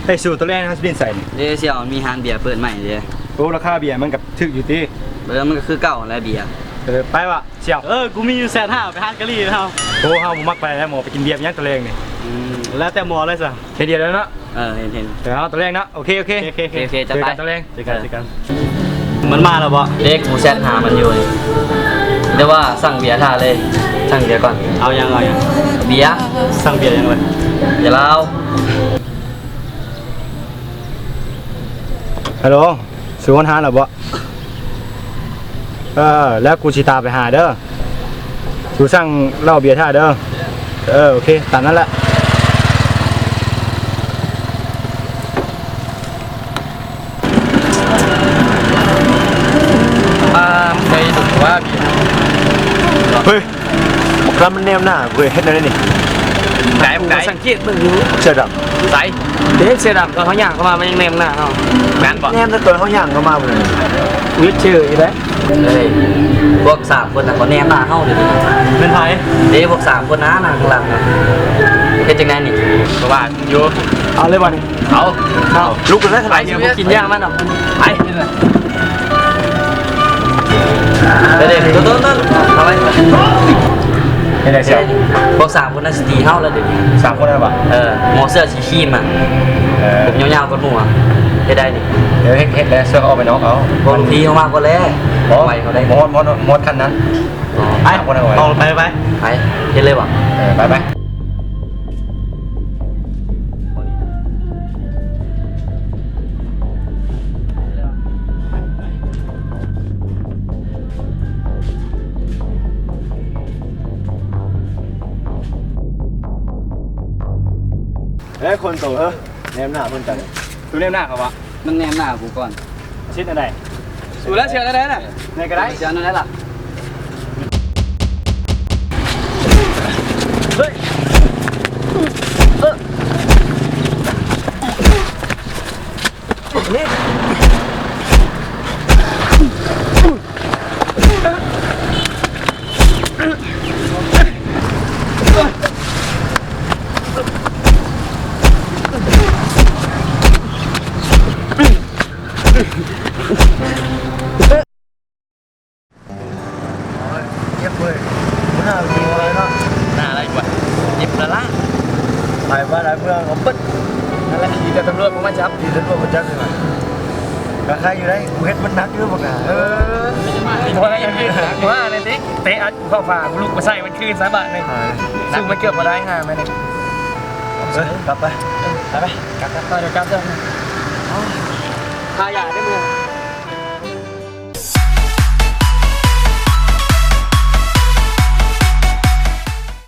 ໄປສູ່ ຕອນແລງເຮົາຊິໄປໃສນີ້? ເດ້ ສ່ຽວ ມັນມີຮ້ານເບຍເປີດໃໝ່ເດ້. ໂອ້ ລາຄາເບຍມັນກໍຖືກຢູ່ຕິ? ເອີ ມັນກໍຄືເກົ່າຫັ້ນແຫຼະເບຍ. ເອີ ໄປວະສ່ຽວ. ເອີ ກູມີຢູ່ແສນຫ້າ ໄປຮ້ານກະຫຼີ່ເຮົາ. ໂອ້ ເຮົາບໍ່ມັກປານໃດນະໝໍ ໄປກິນເບຍຫຍັງຕອນແລງນີ້? ອືມ ແລ້ວແຕ່ໝໍເລີຍຊະ. ເຮັດດຽວແລ້ວເນາະ. ເອີ ເຫັນໆ ເດີເຮົາຕອນແລງເນາະ. ໂອເຄ ໂອເຄ ໂອເຄ ໂອເຄ ໂອເຄ ໂອເຄ ເຈີກັນຕອນແລງ. ເຈີກັນ ເອີ ເຈີກັນ. ມັນມາແລ້ວບໍ່? ເດ້ ກູແຊັດຫາມັນຢູ່ນີ້ ແຕ່ວ່າສັ່ງເບຍຖ້າເລີຍ. ສັ່ງເບຍກ່ອນ. ເອົາຫຍັງ ເອົາຫຍັງ? ເບຍ. ສັ່ງເບຍຫຍັງລະ? ເບຍລາວ. ຮັລໂຫຼ ສູ່ຮອດຮ້ານແລ້ວບໍ່? ເອີ ແລ້ວກູຊິຕາມໄປຫາເດີ. ຊູສັ່ງເຫຼົ້າເບຍຖ້າເດີ. ເອີ ໂອເຄ ຕາມນັ້ນແຫຼະ. ປາມໃສ່ດຸວ່າເບຍ. ເຮີ້ຍ ບັກດຳມັນແນມໜ້າເວີຍ ເຮັດແນວໃດນີ້? ໄກ ໄກ ສັງເກດເບິ່ງຢູ່. ເສື້ອດຳ ໃສ? ເດ້ ເສື້ອດຳ ຕອນເຮົາຍ່າງເຂົ້າມາ ມັນຍັງແນມໜ້າເຮົາ. ແມ່ນບໍ່? ແນມແຕ່ຕອນເຮົາຍ່າງເຂົ້າມາພຸ້ນນະ. ຢຸດເຊີຢູ່ເດ້. ເອີຍ ພວກສາມຄົນນະ ເຂົາແນມໜ້າເຮົາເດ. ແມ່ນໃຜ? ເດ້ ພວກສາມຄົນນະ ນັ່ງຂ້າງຫຼັງນະ. ເຮັດຈັ່ງໃດນີ້? ກໍວ່າຢູ່. ເອົາເລີຍບໍ່ນີ້? ເອົາ ເອົາ ລຸກກັນເລີຍ. ໄປ ຊິບໍ່ກິນຢາມັນດອກ. ໄປ. ເດີໆ ຕົ້ນໆ ເອົາໄວ້. ເຮັດໄດ້ຊະ. ພວກສາມຄົນນັ້ນຊິຕີເຮົາແລ້ວເດ. ສາມຄົນນັ້ນຫວາ? ເອີ ໝໍເສື້ອສີຄຣີມອະ. ເອີ ຜົມຍາວໆ ກົນໝູ່ອະ. ເຮັດໄດ້ນີ້. ເອີ ເຮັດ ເຮັດແລ້ວ ເສື້ອເອົາໄປນອກເອົາ. ບໍ່ ພີ່ເຮົາມາກ່ອນແລ້ວ. ບໍ່ ໄວເຂົາໄດ້. ບໍ່ຮອດ ບໍ່ຮອດ ບໍ່ຮອດຂັ້ນນັ້ນ. ໄປ ສາມຄົນນັ້ນໄວ. ໄປ ໄປ ໄປ. ເຮັດເລີຍຫວາ? ເອີ ໄປ ໄປ. ເອີ ຄົນໂຕ ເອີ ແນມໜ້າເພິ່ນກັນ. ຄືແນມໜ້າເຂົາວະ? ມັນແນມໜ້າກູກ່ອນ. ຊິດອັນໃດ? ສູແລ້ວ ຊິເອົາອັນໃດລະ? ແນວໃດກໍໄດ້. ຊິເອົາອັນໃດລະ? ເຮີ້ຍ ເອີ. ເຈັບເວີຍ ຫົວໜ້າກິນບໍ່ໄດ້ເນາະ. ໜ້າໄດ້ກວ່າ ເຈັບລະລະ ຫຼາຍບ້ານຫຼາຍເມືອງເອົາເບິດ. ນັ້ນແຫຼະ ດີແຕ່ຕຳຫຼວດບໍ່ມາຈັບ. ດີຕຳຫຼວດບໍ່ຈັບນີ້ຫວາ. ກະໄຄຢູ່ໄດ໋ ກູເຮັດມັນໜັກຢູ່ບັກຫາ. ເອີ ບໍ່ໄດ້ ເອີ ເຕະອັດ ເຂົ້າຝາ ລູກມາໃສ່ມັນຄືນຊະບາດໜຶ່ງ. ສູ້ມັນເກືອບບໍ່ໄດ້ຫາແມ່ນີ້. ເອີ ກັບໄປ ໄປ ໄປ ກັບ ກັບ ເດີ ກັບເດີ. ທາຢາໄດ້ມື້